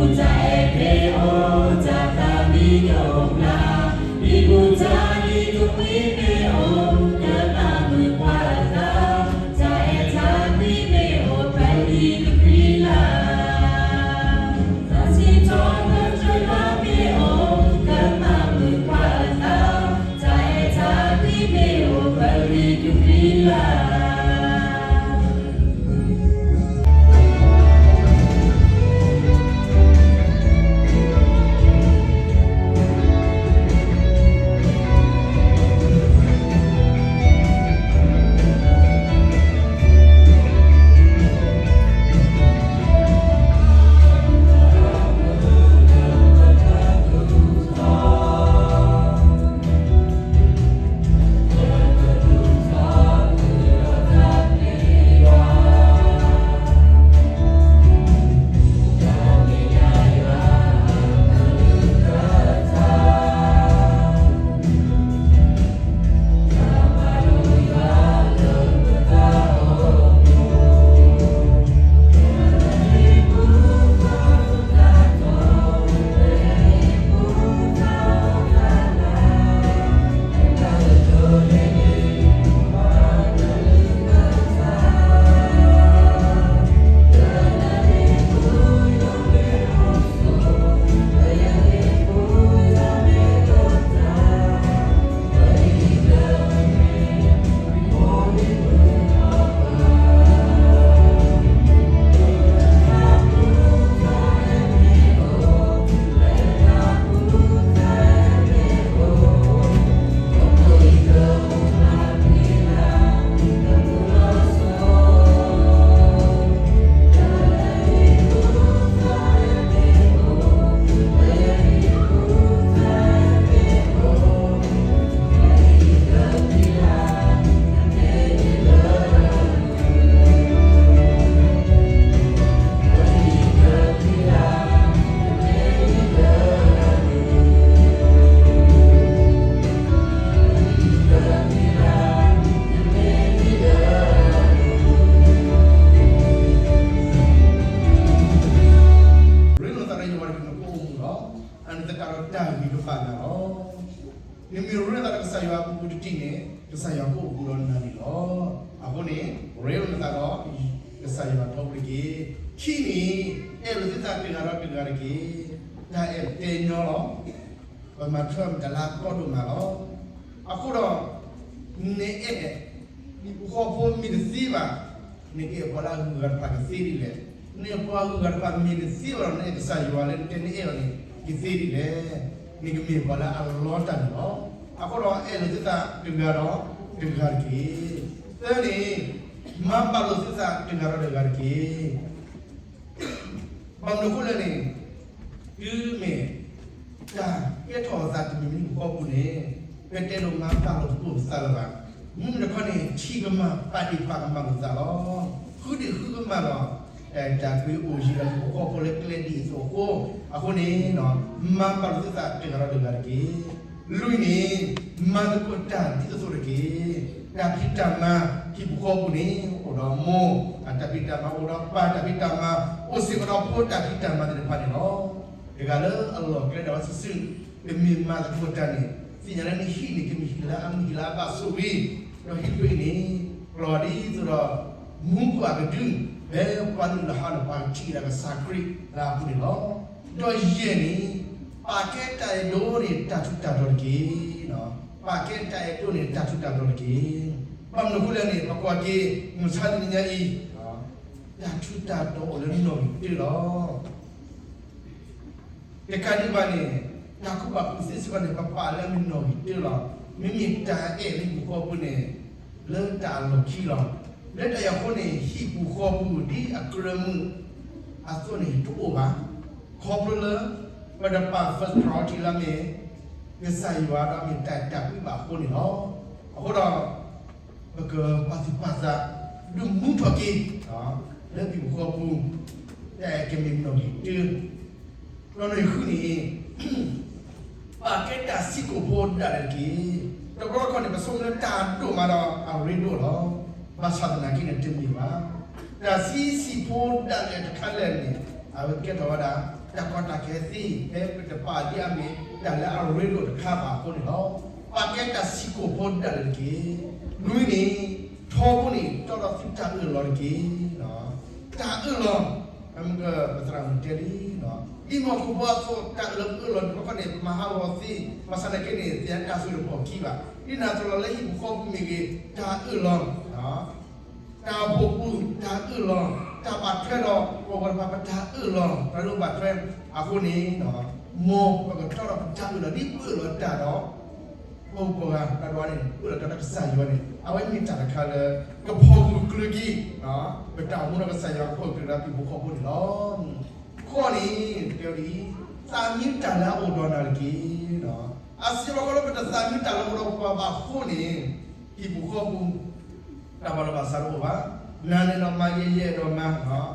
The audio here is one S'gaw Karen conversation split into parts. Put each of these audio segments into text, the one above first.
တၢ်အဲၣ်မ့ၢ်အိၣ် တၢ်သးမံအိၣ်ဘျါ, မံဘူၣ်တၢ်လံၤကမှံမ့ၢ်အိၣ် ကမၤမုာ်ပှၤအသး, တၢ်အဲၣ်တၢ်ကွံမ့ၢ်အိၣ် ပလံၤကပျံၤလၢ်, တၢ်စံးထီၣ်ပတြၢၤယွၤမ့ၢ်အိၣ် ကမၤမုာ်ပှၤအသး, တၢ်အဲၣ်တၢ်ကွံမ့ၢ်အိၣ် ပလံၤကပျံၤလၢ်. ရ့လိာ်သးဒီးယွၤဒီးနကအိၣ်မူလီၤ. အန့ၣ်သတးဒီးတၢ်ဂံၢ်ကဘၣ်နၤလီၤ. နမ့ၢ်ရ့လိာ်သးဒီးကစၢ်ယွၤအပူၤတထံၣ်န့ၣ် ကစၢ်ယွၤကအိၣ်မူဒီးနၤန့ၣ်လီၤ. အဃိန့ၣ် ရ့လိာ်နသးဒီး ကစၢ်ယွၤထီဘိတက့ၢ်. ခံန့ၣ် အဲၣ်လိာ်သုသးတဂၤဒီးတဂၤတက့ၢ်. တၢ်အဲၣ်တဲညီလီၤ. ပမၤထွဲမတၤလၢအကီဒိၣ်မးလီၤ. အဃိဒီး နအဲၣ် နဟံၣ်ဖိဃီဖိမ့ၢ်တသ့ဘၣ်, နကအဲၣ်ပှၤလၢအဂုၤအဂၤတဖၣ်ကသ့ဒ်လဲၣ်. နအဲၣ်ပှၤဂုၤအဂၤတဖၣ်မ့ၢ်တသ့ဘၣ်ဒီး နအဲၣ်ကစၢ်ယွၤလၢနတဲနအဲၣ်အီၤန့ၣ် ကသ့ဒ်လဲၣ်. နကမ့ၢ်ပှၤလၢအလီတၢ်န့ၣ်လီၤ. အဃိဒီးအဲၣ်လိာ်သုသးတဂၤဒီးတဂၤတက့ၢ်. သၢန့ၣ် မၤဘၣ်လိာ်သုသးတဂၤဒီးတဂၤတက့ၢ်. ဘၣ်မနုၤအဃိလဲၣ်န့ၣ် တုၤမ့ၢ် တၢ်ကဲထီၣ်အသးတမံၤမံၤဟံၣ်ဖိဃီဖိပူၤန့ၣ် ပတဲဒိးမၤဘၣ်လိာ်သကိးပသးလၢၤဘၣ်. မ့မ့ၢ်တခီန့ၣ် ထံၣ်ကမၣ်ပာ်ဒ့ၣ်ပာ်ကမၣ်လိာ်သးလီၤ. ဃုဒ့ၣ်ဃုကမၣ်လီၤ. တၢ်ပှ့ၤအိၣ်ယံၤဒီးဟံၣ်ဖိဃီဖိလၢကျဲဒ်အသိးအဃိ, အဃိန့ၣ် မၤဘၣ်လိာ်သုသးတဂၤဒီးတဂၤတက့ၢ်. လွံၢ်န့ၣ် မၤသကိးတၢ်ဒ်သိးသိးတက့ၢ်. တၢ်ဖံးတၢ်မၤဟံၣ်ဖိဃီဖိပူၤန့ၣ် အိၣ်ဒီးမိၢ်အတၢ်ဖံးတၢ်မၤ, အိၣ်ဒီးပၢ်တၢ်ဖံးတၢ်မၤ, အိၣ်စ့ၢ်ကီးဒီးဖိတၢ်ဖံးတၢ်မၤသ့ၣ်တဖၣ်န့ၣ်လီၤ. တဂၤလၢအလီၢ်ကျဲဒီးစုာ်စုာ်, ပမ့ၢ်မၤသကိးတၢ်န့ၣ် သ့ၣ်ညါလၢနဟံၣ်န့ၣ် ကမ့ၢ်ဟံၣ်လၢအမုၢ်ဟံၣ်လၢအဘၣ်ဆိၣ်ဂ့ၤ, ဒီးဟံၣ်ဖျၢၣ်အံၤန့ၣ် ကျီၤဒ်သိးဒီး မူခိၣ်အကဒု, ဖဲပှၤနုာ်လီၤဟးန့ၣ် ပှၤကထံၣ်ကဒါကစၢ်ခရံာ်လၢအပူၤန့ၣ်လီၤ. ဒီးယဲၢ်န့ၣ် ပာ်ကဲတၢ်အဲၣ်ဒိးန့ၣ်တၢ်ထူးတၢ်တီၤတက့ၢ်. ပာ်ကဲတၢ်အဲၣ်ဒိးန့ၣ်တၢ်ထူးတၢ်တီၤတက့ၢ်. ဘၣ်မနုၤအဃိလဲၣ်န့ၣ် ပကွၢ်က့ၤ မုၢ်ဆါတနံၤညါအံၤ တၢ်ထူးတၢ်တီၤအိၣ်လၢနီၣ်ဂံၢ်တၢလီၤ. တကးဒံးဘၣ်န့ၣ် တၢ်ကူၣ်ဘၣ်ကူၣ်သ့စ့ၢ်ကီးန့ၣ် ပပာ်လၢမ့ၢ်နီၣ်ဂံၢ်တၢလီၤ. မ့မ့ၢ်တၢ်အဲၣ်လၢဟံၣ်ပူၤဃီပူၤန့ၣ် လၢတၢ်အလီၢ်ခံလီၤ. လၢတၢ်အံၤအဃိန့ၣ် ဟံၣ်ပူၤဃီပူၤဒ်အကြၢးမုာ်အသိးန့ၣ်တအိၣ်ဘၣ်. ခီဖျိလၢ ပတပာ် first priority လၢမ့ၢ် ကစၢ်ယွၤဒီးမ့ၢ်တၢ်တၢ်ကွံဘၣ်အဃိန့ၣ်လီၤ. အဃိဒီး ပကပာ်သူၣ်ပာ်သး ဒုးမူထီၣ်က့ၤ လၢဟံၣ်ပူၤဃီပူၤ တၢ်အဲၣ်ကမ့ၢ်နီၣ်ဂံၢ်တၢ, ဒီးနီၣ်ဂံၢ်ဃုန့ၣ် ပာ်ကဲတၢ်ဆံးကိာ်ဖိဒၣ်လဲာ်တက့ၢ်. တဘျီတခီၣ်န့ၣ် ပဆိကမိၣ်လၢတၢ်ဒိၣ်မးဒီးအရ့ဒိၣ်လီၤ. ဘၣ်ဆၣ်သနာ်က့န့ၣ်တမ့ၢ်ဘၣ်. တၢ်ဆံးဆံးဖိဒၣ်လဲာ်တခါလဲၣ်န့ၣ် အဝဲကဲထီၣ်ဝဲဒၣ် တၢ်ကီတၢ်ခဲသ့ ဖဲပတပာ်ဒ်အမ့ၢ်တၢ်လၢအရ့ဒိၣ်တခါဘၣ်အဃိန့ၣ်လီၤ. ပာ်ကဲတၢ်ဆံးကိာ်ဖိဒၣ်လဲာ်တက့ၢ်. နွံန့ၣ် ထီဘိန့ၣ် တီၣ်ထီၣ်သုတၢ်အၢၣ်လီၤတက့ၢ်. တၢ်အၢၣ်လီၤ, ပသရၣ်မုၣ်တဲလံ, ဒ်မီၢ်ခိၣ်ဘီအသိး တၢ်အၢၣ်လီၤအဃိန့ၣ် ပမၤဟးဂီၤသ့, ဘၣ်ဆၣ်သနာ်က့န့ၣ် သ့ၣ်ညါတၢ်ဆိၣ်ဂ့ၤတပိာ်ခံဘၣ်. ဒ်န့ၣ်အသိးလီၤ လၢဟံၣ်ပူၤဃီပူၤမ့ၢ်ဂ့ၤ တၢ်အၢၣ်လီၤ တၢ်အိၣ်ဖှိၣ်ပူၤ တၢ်အၢၣ်လီၤ, တၢ်ဘၣ်ထွဲဒီး ပဝဲတဖၣ်ပတၢ်အၢၣ်လီၤ တၢ်လၢဘၣ်ထွဲအဃိန့ၣ်, မ်ပကတီၢ်ဒီးပတၢ်အၢၣ်လီၤ ဒ်ပအၢၣ်လီၤတၢ်ဒီး ပှၤဂုၤပှၤဂၤ တၢ်ဒွးန့ၣ် ပအၢၣ်လီၤတၢ်ဒီးကစၢ်ယွၤန့ၣ် အဝဲမ့ၢ်တၢ်တခါလၢ ကဖီၣ်မုၢ်ကျၢၤက့ၤ ပတၢ်အိၣ်မူဒီးကစၢ်ယွၤ ကဖီၣ်ကျၢၤဒီးဟံၣ်ဖိဃီဖိန့ၣ်လီၤ. ဃိးန့ၣ် တဲဝဲဒ်အံၤ, သးမံတၢ်လၢအအိၣ်ဒီးနၤတက့ၢ်. အစံးဘၣ်ဃီလၢပတသးမံတၢ်လၢအအိၣ်ဒီးပှၤဘၣ်အဃိန့ၣ်, ဟံၣ်ပူၤဃီပူၤ တၢ်ဘၣ်လီၤဘၣ်စးတအိၣ်ဘၣ်. နၤန့ၣ်ဒီးမၤယဲၢ်ယဲၢ်ဒီးမၤ ခီ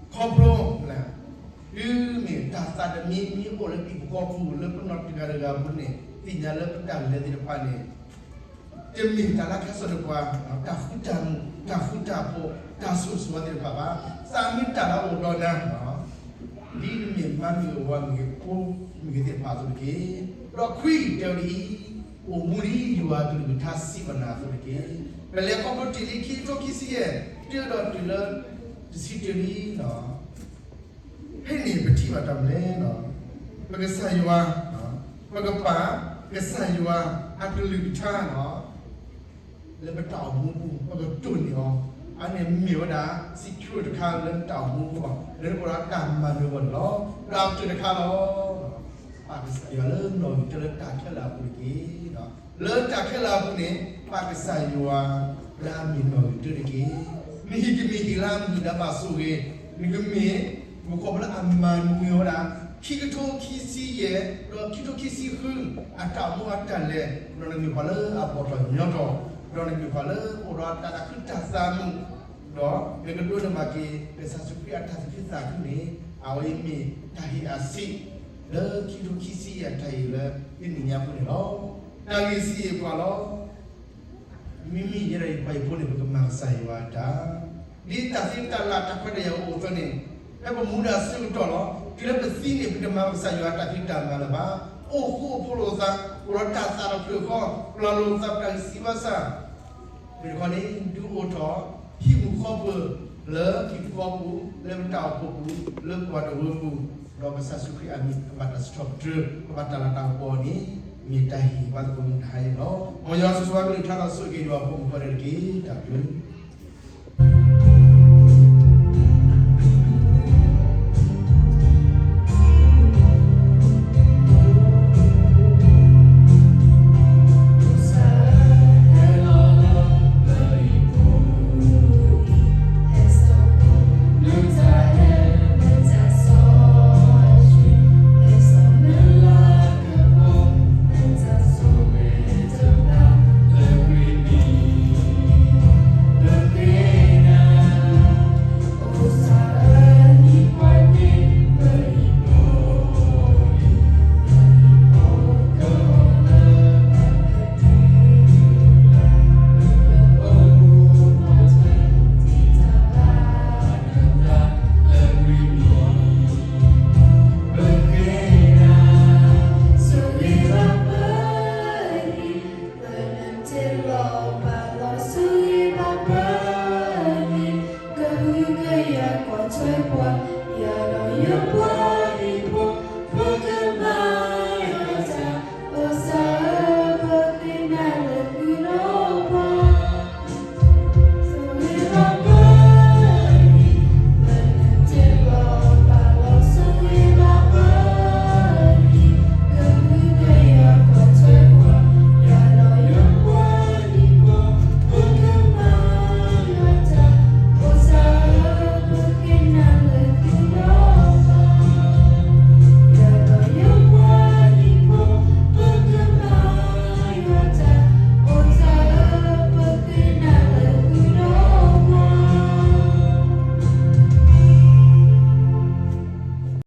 ဖျိ တုၤမ့ၢ်တၢ်သးတမံမံအိၣ်လၢဟံၣ်ပူၤဃီပူၤ လၢပနီၢ်တဂၤတဂၤအပူၤန့ၣ် သ့ၣ်ညါလၢပတၢ်လဲၤသ့ၣ်တဖၣ်န့ၣ် တမ့ၢ်တၢ်လၢအခဲစီၣ်န့ၢ်ပှၤ တၢ်ဃူတၢ်မုာ် တၢ်ဃူတၢ်ဖိး တၢ်ဆိၣ်ဂ့ၤဆိၣ်ဝါသ့ၣ်တဖၣ်ဘၣ်. သးမံတၢ်လၢအအိၣ်ဒီးနၤ ဒ်နမ့ၢ်မါမ့ၢ်ဂ့ၤ ဝၤမ့ၢ်ဂ့ၤ ဖိမ့ၢ်ဂ့ၤသ့ၣ်တဖၣ်အသိးတက့ၢ်. ဒီးခွံတဲဝဲဒ်အံၤ, အိၣ်မူဒ်ယွၤအကလုၢ်ကထါစံးဘၣ်နၤအသိးတက့ၢ်. ပလဲၤခီဖျိတ့ၢ်လံခံကထိခံဆံယဲၢ် တုၤဒီးတုၤလၢ တဆံတၢလံ ဖဲန့ၣ်ပထံၣ်ဘၣ်တၢ်မနုၤလဲၣ်, ပကစၢ်ယွၤ, ပကပာ်ကစၢ်ယွၤအကလုၢ်ကထါ လၢပတၢ်အိၣ်မူပူၤ ပကတိၢ်န့ၢ်အီၤ, အန့ၣ်မ့ၢ်ဝဲဒၣ် secret တခါလၢတၢ်အိၣ်မူအဂီၢ် လၢနကအိၣ်ဒီးတၢ်မၤနၢၤအဂီၢ်န့ၣ်လီၤ. ဒီးအကတၢၢ်တခါလီၤ ပာ်ကစၢ်ယွၤလၢနီၣ်ဂံၢ်တၢလၢတၢ်ခဲလၢာ်အပူၤတက့ၢ်. လၢတၢ်ခဲလၢာ်အပူၤန့ၣ် ပာ်ကစၢ်ယွၤလၢအမ့ၢ်နီၣ်ဂံၢ်တၢတက့ၢ်. နဟံၣ်ကမ့ၢ်ဟံၣ်လၢအမုာ်လၢအဘၣ်ဆိၣ်ဂ့ၤ, နကမ့ၢ် မူခိၣ်ဖိလၢအမၤနၢၤဝဲဒၣ် ခံကထိခံဆံယဲၢ် ဒီးခံကထိခံဆံဃု အတၢ်အိၣ်မူအတၢ်လဲၤ, ဒီးနမ့ၢ်ပှၤလၢအဘီၣ်ထီၣ်ညီထီၣ်, ဒီးနမ့ၢ်ပှၤလၢအိၣ်ဒီးတၢ်သးခုတၢ်သးမုာ်, ဒီးနကဒိးန့ၢ်ဘၣ်က့ၤ ကစၢ်ယ့ၣ်ၡူးခရံာ်အတၢ်သူၣ်ခုသးခုန့ၣ် အဝဲအံၤမ့ၢ်တၢ်ဟ့ၣ်အဆံး လၢခံကထိခံဆံယဲၢ်အတၢ်ဟ့ၣ်လၢ တနံၤညါအပူၤန့ၣ်လီၤ. တၢ်ဂ့ၢ်စံးယဲၢ်ပှၤလီၤ. မ့မ့ၢ်ယဲဒၣ်ယပှၤဟံၣ်ဖိန့ၣ် ပကမၤကစၢ်ယွၤအတၢ်, ဒ်တၢ်သ့တၢ်လၢ်တၢ်ခွဲးတၢ်ယာ်အိၣ်အသိးန့ၣ်, ဖဲပမူဒါဆၢကတီၢ်လီၤ. တုၤလၢပသံန့ၣ် ပတမၤကစၢ်ယွၤအတၢ်ဖံးတၢ်မၤလၢၤဘၣ်. အိၣ်ဃူအိၣ်ဖိးလိာ်သး, အိၣ်ဒီးတၢ်သးတဖျၢၣ်ဃီ, ပျၢ်လိာ်သးပတၢ်ဂံၢ်စၢ်ဘါစၢ် မ့ၢ်တခီန့ၣ် ဒုးအိၣ်ထီၣ် ဟံၣ်မုာ်ဃီပၢၤ လၢဟံၣ်ပူၤဃီပူၤ လၢပတၢ်အိၣ်ဖှိၣ်ပူၤ လၢပှၤတဝၢပူၤ, ဒီးကစၢ်ယ့ၣ်ၡူးခရံာ်အမံၤ ကဘၣ်တၢ်စံးထီၣ်ပတြၢၤ ကဘၣ်တၢ်လၤတၢ်ကပီၤန့ၣ် မ့ၢ်တၢ်ဟ့ၣ်ဘၣ်သကိးမုၢ်တဟါအံၤန့ၣ်လီၤ. မ်ယွၤဆိၣ်ဂ့ၤဆိၣ်ဝါကလုၢ်ကထါဒီးဆိၣ်ဂ့ၤက့ၤယွၤဖိမုၣ်ဖိဒဲးတက့ၢ်. တၢ်ဘျုး